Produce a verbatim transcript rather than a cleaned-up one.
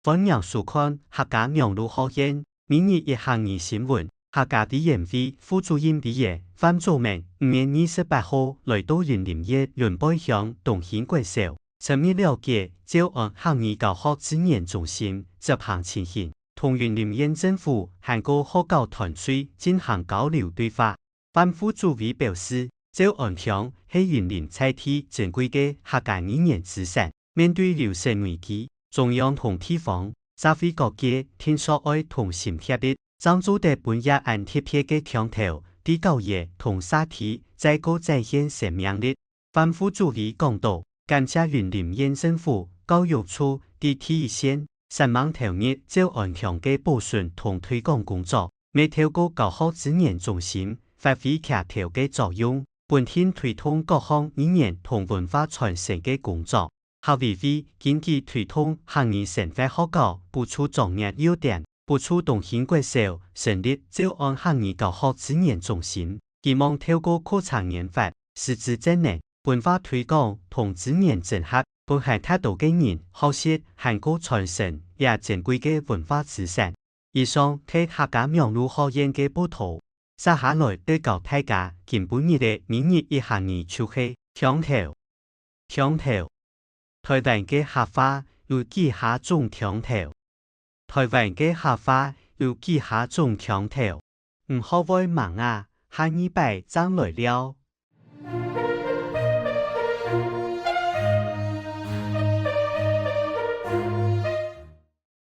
歡迎收看客家網路學院每日一客語新聞。客家委員會副主任委員范祖明五月二十八號來到雲林縣崙背鄉東興國小，深入了解詔安客語教學資源中心執行情形，同雲林縣政府還過學校團隊進行交流對話。 范副主委表示，詔安腔係雲林在地珍貴个客家語言資產，面對流失危機，中央同地方、社會各界定著愛同心協力，正做得分這恁特別个腔頭，在校園同社區再過展現生命力。范副主委講到，感謝雲林縣政府教育處在第一線，煞猛投入詔安腔个保存同推廣工作， 乜透過教學資源中心發揮橋頭个作用，穩定推動各項語言同文化傳承个工作。客委會根據推動客語生活學校補助作業要點，補助東興國小成立詔安客語教學資源中心，希望透過課程研發、師資職能、文化推廣同資源整合，分還較多个人學習還過傳承這珍貴个文化資產。 以上係客家網路學院个報導。接下來愛教大家今晡日个每日一客語就係腔頭。腔頭。台灣个客話有幾下種腔頭？台灣个客話有幾下種腔頭？毋好會盲啊，下二擺正來尞。